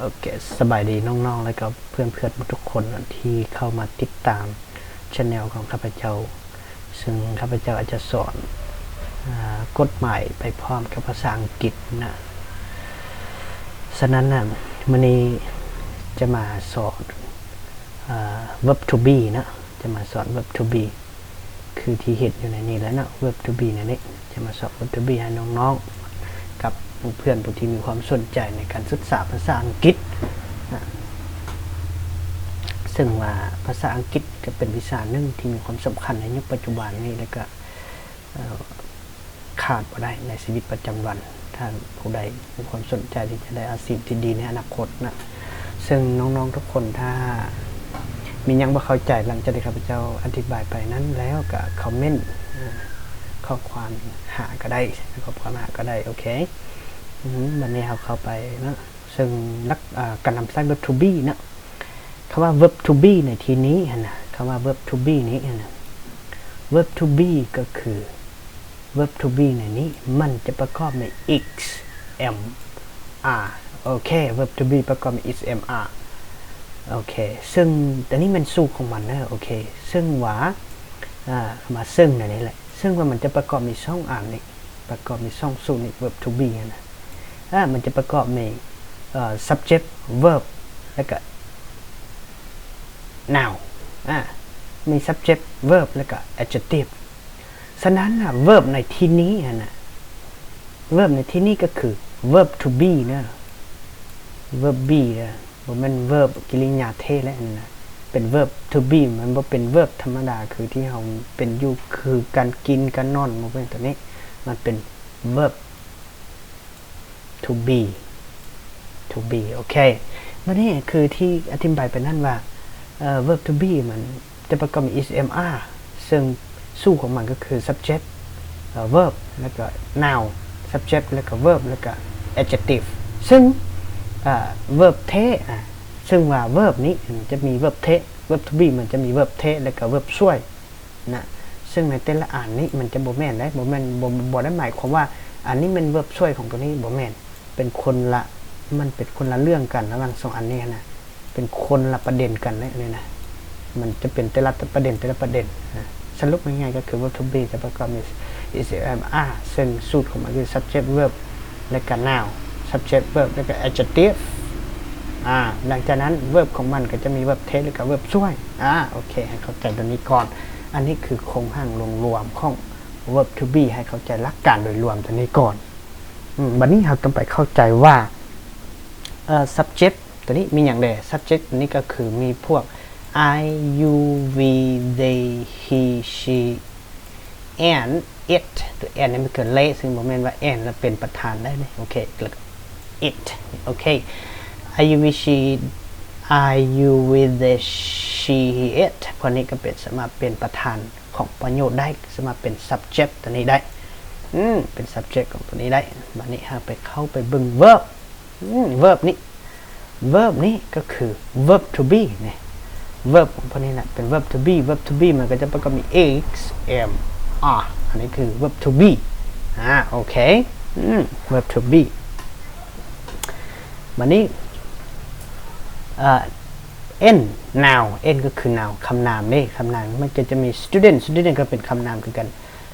ໂອເຄ ສະບາຍດີນ້ອງໆ ແລະກໍເພື່ອນໆ ທຸກໆຄົນທີ່ເຂົ້າມາຕິດຕາມແຊນແນວຂອງຂ້າພະເຈົ້າ, ເຊິ່ງຂ້າພະເຈົ້າອາດຈະສອນ ອາ ກົດໝາຍໄປພ້ອມກັບພາສາອັງກິດນະ. ສະນັ້ນນະ ມື້ນີ້ຈະມາສອນ ອາ verb to be ນະ, ຈະມາສອນ verb to be ຄືທີ່ເຫັນຢູ່ໃນນີ້ແຫຼະເນາະ, verb to be ໃນນີ້ ຈະມາສອນ verb to be ໃຫ້ນ້ອງໆ ກັບໝູ່ເພື່ອນຜູ້ທີ່ມີຄວາມສົນໃຈໃນການສຶກສາພາສາອັງກິດນະ. ເຊິ່ງວ່າພາສາອັງກິດກໍເປັນວິຊາໜຶ່ງທີ່ມີຄວາມສຳຄັນໃນຍຸກປັດຈຸບັນນີ້ ແລະກະ ເອີ ຂາດບໍ່ໄດ້ໃນຊີວິດປະຈຳວັນ ຖ້າຜູ້ໃດມີຄວາມສົນໃຈທີ່ຈະໄດ້ອາຊີບທີ່ດີໃນອະນາຄົດນະ. ເຊິ່ງນ້ອງໆ ທຸກຄົນ ຖ້າມີຫຍັງບໍ່ເຂົ້າໃຈ ຫຼັງຈາກທີ່ຂ້າພະເຈົ້າອະທິບາຍໄປນັ້ນແລ້ວ ກໍຄອມເມັນ ອາ ຂໍ້ຄວາມຫາກໍໄດ້, ຂໍ້ຄວາມຫາກໍໄດ້. ໂອເຄ ອືມ ບັດນີ້ເຮົາເຂົ້າໄປເນາະ. ເຊິ່ງຫຼັກ ອາ ການນຳໃຊ້ verb to be ເນາະ, ຄຳວ່າ verb to be ໃນທີ່ນີ້ຫັ້ນນະ, ຄຳວ່າ verb to be ນີ້ຫັ້ນນະ, verb to be ກໍຄື verb to be ໃນນີ້ມັນຈະປະກອບມີ is, am, are. ໂອເຄ verb to be ປະກອບມີ is, am, are. ໂອເຄ ເຊິ່ງອັນນີ້ແມ່ນສູດຂອງມັນເດີ. ໂອເຄ ເຊິ່ງວ່າ ອາ ຄຳວ່າເຊິ່ງໃນນີ້ແຫຼະ, ເຊິ່ງວ່າມັນຈະປະກອບມີສອງອັນນີ້, ປະກອບມີສອງສູດນີ້ verb to be ຫັ້ນນະ. ອາ ມັນຈະປະກອບມີ ເອີ subject, verb ແລ້ວກະ noun. ອາ ມີ subject, verb ແລ້ວກະ adjective. ສະນັ້ນນະ verb ໃນທີ່ນີ້ຫັ້ນນະ, verb ໃນທີ່ນີ້ກໍຄື verb to be ເດີ, verb be ເດີ, ບໍ່ແມ່ນ verb ກິລິຍາເທແຫຼະຫັ້ນນະ, ເປັນ verb to be, ມັນບໍ່ເປັນ verb ທຳມະດາຄືທີ່ເຮົາເປັນຢູ່ ຄືການກິນ ການນອນ, ບໍ່ແມ່ນໂຕນີ້, ມັນເປັນ verb to be, to be. ໂອເຄ ບັດນີ້ຄືທີ່ອະທິບາຍໄປນັ້ນວ່າ ເອີ verb to be ມັນຈະປະກອບມີ is, am, are ເຊິ່ງສູດຂອງມັນກໍຄື subject, ເອີ verb ແລ້ວກໍ noun, subject ແລ້ວກໍ verb ແລ້ວກໍ adjective. ເຊິ່ງ ເອີ verb ແທ້ ອາ ເຊິ່ງວ່າ verb ນີ້ຈະມີ verb ແທ້, verb to be ມັນຈະມີ verb ແທ້ ແລ້ວກໍ verb ຊ່ວຍ ນະ, ເຊິ່ງໃນແຕ່ລະອັນນີ້ມັນຈະບໍ່ແມ່ນເດ້, ບໍ່ແມ່ນ ບໍ່ ບໍ່ໄດ້ໝາຍຄວາມວ່າອັນນີ້ແມ່ນ verb ຊ່ວຍຂອງໂຕນີ້, ບໍ່ແມ່ນ, ເປັນຄົນລະ ມັນເປັນຄົນລະເລື່ອງກັນລະຫວ່າງສອງອັນນີ້ນະ, ເປັນຄົນລະປະເດັນກັນເລີຍນີ້ນະ, ມັນຈະເປັນແຕ່ລະປະເດັນ ແຕ່ລະປະເດັນນະ. ສະຫຼຸບງ່າຍໆກໍຄື verb to be ຈະປະກອບມີ is, am, are ເຊິ່ງສູດຂອງມັນຄື subject, verb ແລ້ວກະ noun, subject, verb ແລ້ວກະ adjective. ອາ ຫຼັງຈາກນັ້ນ verb ຂອງມັນກໍຈະມີ verb ແທ້ ແລ້ວກະ verb ຊ່ວຍ. ອາ ໂອເຄ ໃຫ້ເຂົ້າໃຈຕົວນີ້ກ່ອນ. ອັນນີ້ຄືໂຄງຮ່າງລວມໆຂອງ verb to be ໃຫ້ເຂົ້າໃຈຫຼັກການໂດຍລວມຕົວນີ້ກ່ອນ. ອືມ ບັດນີ້ເຮົາຕ້ອງໄປເຂົ້າໃຈວ່າ ເອີ subject ຕົວນີ້ມີຫຍັງແດ່? Subject ຕົວນີ້ກໍຄືມີພວກ I, you, we, they, he, she, and it. ຕົວ and ນີ້ມັນຄື they ເຊິ່ງບໍ່ແມ່ນວ່າ and ແລ້ວເປັນປະທານໄດ້ເດ້. ໂອເຄ ແລ້ວກໍ it. ໂອເຄ I, you, we, she, I, you, we, they, she, he, it ພວກນີ້ກໍເປັນ ສາມາດເປັນປະທານຂອງປະໂຫຍກໄດ້, ສາມາດເປັນ subject ຕົວນີ້ໄດ້. ອືມ ເປັນ subject ຂອງຕົວນີ້ໄດ້. ບັດນີ້ເຮົາໄປ ເຂົ້າໄປເບິ່ງ verb. ອືມ verb ນີ້ verb ນີ້ກໍຄື verb to be ນີ້, verb ຂອງເພິ່ນນີ້ນະເປັນ verb to be. Verb to be ມັນກໍຈະປະກອບມີ is, am, are. ອັນນີ້ຄື verb to be. ອາ ໂອເຄ ອືມ verb to be. ບັດນີ້ ເອີ am, noun, am ກໍຄື noun ຄຳນາມເດ້, ຄຳນາມມັນກໍຈະມີ student, student ກໍເປັນຄຳນາມຄືກັນ,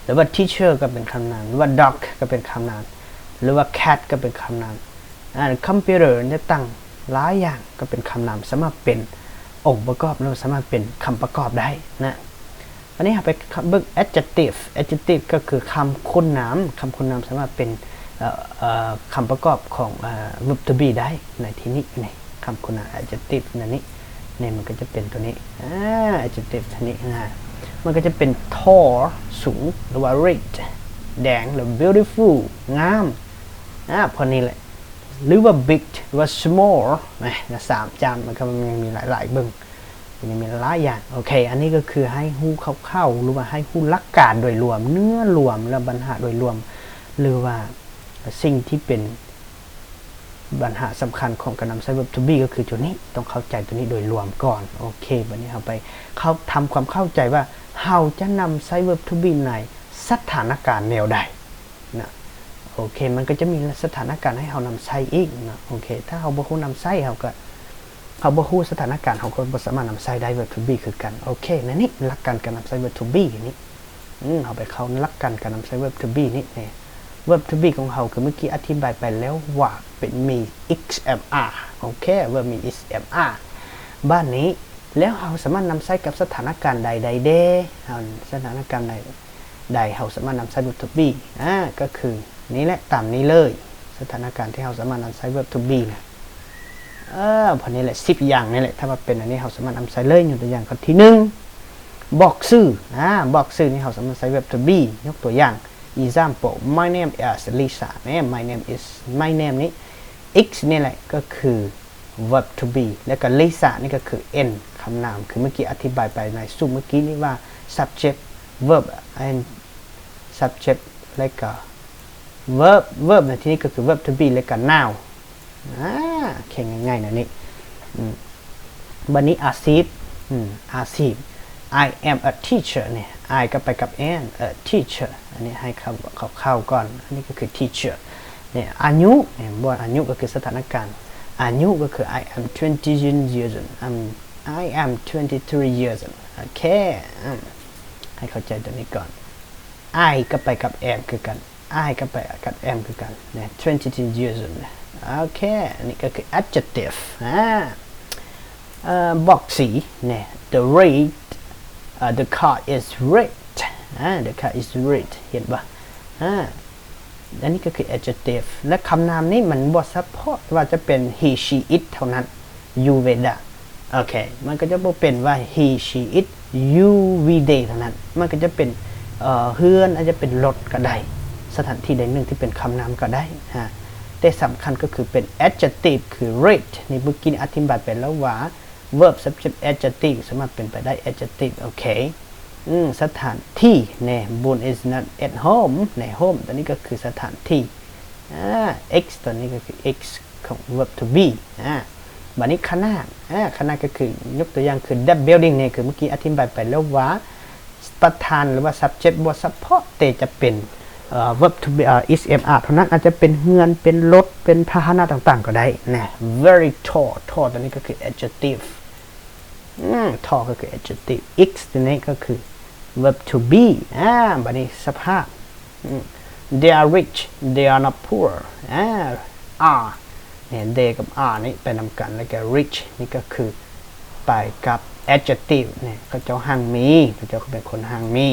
ຫຼືວ່າ teacher ກໍເປັນຄຳນາມ, ຫຼືວ່າ dog ກໍເປັນຄຳນາມ, ຫຼືວ່າ cat ກໍເປັນຄຳນາມ. ອາ ຄອມພິວເຕີຕ່າງໆຫຼາຍຢ່າງກໍເປັນຄຳນາມ, ສາມາດເປັນອົງປະກອບ ຫຼືວ່າສາມາດເປັນຄຳປະກອບໄດ້ນະ. ອັນນີ້ເຮົາໄປເບິ່ງ adjective. Adjective ກໍຄືຄຳຄຸນນາມ, ຄຳຄຸນນາມສາມາດເປັນ ເອີ ເອີ ຄຳປະກອບຂອງ ເອີ verb to be ໄດ້ໃນທີ່ນີ້. ນີ້ ຄຳຄຸນນາມ adjective ໃນນີ້ ນີ້ມັນກໍຈະເປັນຕົວນີ້ ອາ adjective ຕົວນີ້ນະ, ມັນກໍຈະເປັນ tall ສູງ ຫຼືວ່າ red ແດງ ຫຼື beautiful ງາມ. ອາ ພວກນີ້ແຫຼະ ຫຼືວ່າ big ຫຼືວ່າ small ນະ, ສາມຈານມັນກໍຍັງມີຫຼາຍໆ ເບິ່ງ ມັນຍັງມີຫຼາຍຢ່າງ. ໂອເຄ ອັນນີ້ກໍຄືໃຫ້ຮູ້ຄ່າວໆ ຫຼືວ່າໃຫ້ຮູ້ຫຼັກການໂດຍລວມ, ເນື້ອລວມ ແລະ ບັນຫາໂດຍລວມ ຫຼືວ່າສິ່ງທີ່ເປັນບັນຫາສຳຄັນຂອງການນຳໃຊ້ verb to be ກໍຄືໂຕນີ້, ຕ້ອງເຂົ້າໃຈໂຕນີ້ໂດຍລວມກ່ອນ. ໂອເຄ ບັດນີ້ເຮົາໄປເຂົ້າ ທຳຄວາມເຂົ້າໃຈວ່າເຮົາຈະນຳໃຊ້ verb to be ໃນສະຖານະການແນວໃດນະ. ໂອ ໂອເຄ ມັນກໍຈະມີສະຖານະການໃຫ້ເຮົານຳໃຊ້ອີກເນາະ. ໂອເຄ ຖ້າເຮົາບໍ່ຮູ້ນຳໃຊ້ ເຮົາກໍ ເຮົາບໍ່ຮູ້ສະຖານະການ ເຮົາກໍບໍ່ສາມາດນຳໃຊ້ໄດ້ verb to be ຄືກັນ. ໂອເຄ ໃນນີ້ຫຼັກການການນຳໃຊ້ verb to be ນີ້ ອືມ ເຮົາໄປເຂົ້າຫຼັກການການນຳໃຊ້ verb to be ນີ້ verb to be ຂອງເຮົາ ຄືເມື່ອກີ້ອະທິບາຍໄປແລ້ວວ່າເປັນ ມີ ing ໂອເຄ verb ມີ ing ບາດນີ້ ແລ້ວເຮົາສາມາດນຳໃຊ້ກັບສະຖານະການໃດໄດ້ແດ່? ເຮົາ ສະຖານະການໃດ ໃດເຮົາສາມາດນຳໃຊ້ verb to be ອາ ກໍຄືນີ້ແຫຼະ ຕາມນີ້ເລີຍ ສະຖານະການທີ່ເຮົາສາມາດນຳໃຊ້ verb to be ນະ ເອີ ພວກນີ້ແຫຼະ ສິບຢ່າງນີ້ແຫຼະ ຖ້າວ່າເປັນອັນນີ້ເຮົາສາມາດນຳໃຊ້ເລີຍ. ຍົກຕົວຢ່າງຂໍ້ທີໜຶ່ງ ບອກຊື່ ອາ ບອກຊື່ນີ້ເຮົາສາມາດໃຊ້ verb to be ຍົກຕົວຢ່າງ example my name is Lisa ແມ່ນ my name is my name ນີ້ ing ນີ້ແຫຼະ ກໍຄື verb to be ແລ້ວກໍ Lisa ນີ້ກໍຄື en ຄຳນາມ ຄືເມື່ອກີ້ອະທິບາຍໄປໃນຊຸມເມື່ອກີ້ນີ້ວ່າ subject verb and subject ແລ້ວກໍ verb verb ໃນທີ່ນີ້ກໍຄື verb to be ແລ້ວກໍ noun ອາ ແຄ່ງ່າຍໆແນວນີ້. ອືມ ບາດນີ້ອາຊີບ ອືມ ອາຊີບ I am a teacher ນີ້ I ກໍໄປກັບ am a teacher ອັນນີ້ໃຫ້ຄຳເຂົ້າໆກ່ອນ ອັນນີ້ກໍຄື teacher ນີ້ ອາຍຸ ນີ້ ບໍ່ ອາຍຸກໍຄືສະຖານະການ ອາຍຸກໍຄື I am twenty-one years old ອາ I am twenty-three years old ໂອເຄ ອາ ໃຫ້ເຂົ້າໃຈຕົວນີ້ກ່ອນ I ກໍໄປກັບ am ຄືກັນ I ກໍໄປກັບ am ຄືກັນນະ twenty-two years old ໂອເຄ ອັນນີ້ກໍຄື adjective ອາ ເອີ ບອກສີແນ່ the red ເອີ the car is red ອາ the car is red ເຫັນບໍ່ ອາ ອັນນີ້ກໍຄື adjective ແລະ ຄຳນາມນີ້ມັນບໍ່ສະເພາະວ່າຈະເປັນ he she it ເທົ່ານັ້ນ you we that ໂອເຄ ມັນກໍຈະບໍ່ເປັນວ່າ he she it you we they ເທົ່ານັ້ນ ມັນກໍຈະເປັນ ເອີ ເຮືອນ ອາດຈະເປັນລົດກໍໄດ້ ສະຖານທີ່ໃດໜຶ່ງທີ່ເປັນຄຳນາມກໍໄດ້ ອາ ແຕ່ສຳຄັນກໍຄືເປັນ adjective ຄື red ນີ້ເມື່ອກີ້ອະທິບາຍໄປແລ້ວວ່າ verb subject adjective ສາມາດເປັນໄປໄດ້ adjective ໂອເຄ ອືມ ສະຖານທີ່ແນ່ Boone is not at home ໃນ home ຕົວນີ້ກໍຄືສະຖານທີ່ ອາ X ຕົວນີ້ກໍຄື X ຂອງ verb to be ອາ ບາດນີ້ຂະໜາດ ອາ ຂະໜາດກໍຄື ຍົກຕົວຢ່າງຄື that building ນີ້ ຄືເມື່ອກີ້ອະທິບາຍໄປແລ້ວວ່າ ປະທານ ຫຼືວ່າ subject ບໍ່ສະເພາະ ແຕ່ຈະເປັນ ເອີ verb to be ເອີ is am are ເທົ່ານັ້ນ ອາດຈະເປັນເຮືອນ ເປັນລົດ ເປັນພາຫະນະຕ່າງໆກໍໄດ້ນະ very tall tall ຕົວນີ້ກໍຄື adjective ອືມ tall ກໍຄື adjective X ຕົວນີ້ກໍຄື verb to be ອາ ບາດນີ້ສະພາບ ອືມ they are rich they are not poor ອາ are ແມ່ນ they ກັບ are ນີ້ໄປນຳກັນ ແລ້ວກໍ rich ນີ້ກໍຄືໄປກັບ adjective ນີ້ ເຂົາເຈົ້າຮັ່ງມີ ເຂົາເຈົ້າກໍເປັນຄົນຮັ່ງມີ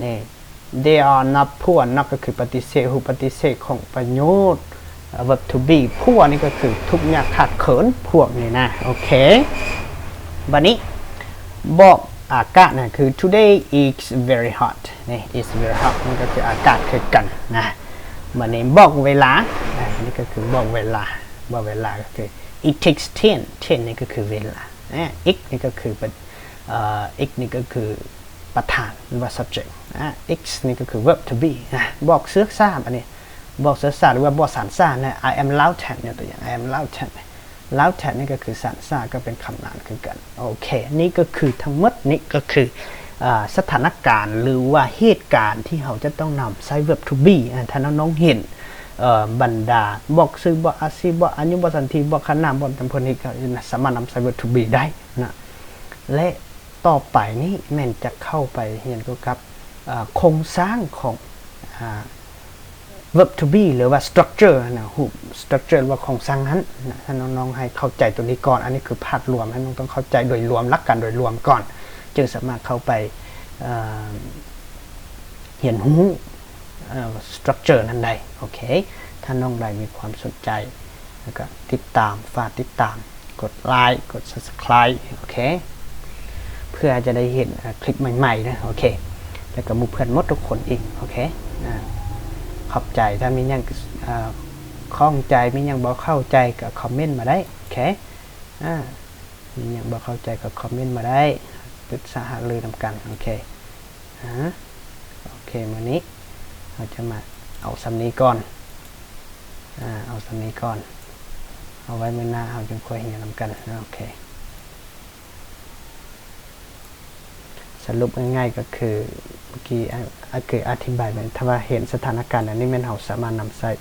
ນີ້ they are not poor not ກໍຄືປະຕິເສດ ຮູບປະຕິເສດຂອງປະໂຫຍດ verb to be poor ນີ້ກໍຄືທຸກຍາກຂາດເຂີນ ພວກນີ້ນະ ໂອເຄ ບາດນີ້ບອກອາກາດນະ ຄື today is very hot ນີ້ is very hot ມັນກໍຄືອາກາດຄືກັນນະ ບາດນີ້ບອກເວລາ ອັນນີ້ກໍຄືບອກເວລາ ບອກເວລາກໍຄື it takes ten ten ນີ້ກໍຄືເວລາ x ນີ້ກໍຄື x ນີ້ກໍຄືປະທານ ຫຼືວ່າ subject x ນີ້ກໍຄື verb to be ນະ ບອກເຊືອກສາ ບາດນີ້ບອກເຊືອກສາ ຫຼືວ່າບໍ່ສັນຊານນະ I am loud ten ຍົກຕົວຢ່າງ I am loud ten loud ten ນີ້ກໍຄືສັນຊາ ກໍເປັນຄຳນາມຄືກັນ ໂອເຄ ນີ້ກໍຄືທັງໝົດ ນີ້ກໍຄື ອາ ສະຖານະການ ຫຼືວ່າເຫດການທີ່ເຮົາຈະຕ້ອງນຳໃຊ້ verb to be ອາ ຖ້ານ້ອງໆເຫັນ ເອີ ບັນດາບອກຊື່ ບອກອາຊີບ ບອກອາຍຸ ບອກສະຖານທີ່ ບອກຂະນາມ ບອກຈຳພວກນີ້ ກໍສາມາດນຳໃຊ້ verb to be ໄດ້ນະ ແລະ ຕໍ່ໄປນີ້ແມ່ນຈະເຂົ້າໄປຮຽນກ່ຽວກັບ ເອີ ໂຄງສ້າງຂອງ ອາ verb to be ຫຼືວ່າ structure ນະ ຮູບ structure ຫຼືວ່າໂຄງສ້າງນັ້ນນະ ຖ້ານ້ອງໆໃຫ້ເຂົ້າໃຈຕົວນີ້ກ່ອນ ອັນນີ້ຄືພາບລວມ ໃຫ້ນ້ອງຕ້ອງເຂົ້າໃຈໂດຍລວມ ຫຼັກການໂດຍລວມກ່ອນ ຈຶ່ງສາມາດເຂົ້າໄປ ເອີ ຮຽນຮູ້ ເອີ structure ນັ້ນໄດ້ ໂອເຄ ຖ້ານ້ອງໃດມີຄວາມສົນໃຈ ແລ້ວກໍຕິດຕາມ ຝາກຕິດຕາມ ກົດໄລ ກົດ subscribe ໂອເຄ ເພື່ອຈະໄດ້ເຫັນ ເອີ ຄລິບໃໝ່ໆນະ ໂອເຄ ແລ້ວກໍໝູ່ເພື່ອນໝົດທຸກຄົນອີກ ໂອເຄ ອາ ຂອບໃຈ ຖ້າມີຫຍັງ ເອີ ຂ້ອງໃຈ ມີຫຍັງບໍ່ເຂົ້າໃຈກໍຄອມເມັນມາໄດ້ ໂອເຄ ອາ ມີຫຍັງບໍ່ເຂົ້າໃຈກໍຄອມເມັນມາໄດ້ ປຶກສາຫາລືນຳກັນ ໂອເຄ ອາ ໂອເຄ ມື້ນີ້ເຮົາຈະມາເອົາສ່ຳນີ້ກ່ອນ ອາ ເອົາສ່ຳນີ້ກ່ອນ ເອົາໄວ້ມື້ໜ້າເຮົາຈຶ່ງຄ່ອຍຮຽນນຳກັນ ໂອເຄ ສະຫຼຸບງ່າຍໆກໍຄື ເມື່ອກີ້ອ້າຍ ອ້າຍເຄີຍອະທິບາຍໄປ ຖ້າວ່າເຫັນສະຖານະການແນວນີ້ແມ່ນເຮົາສາມາດນຳໃຊ້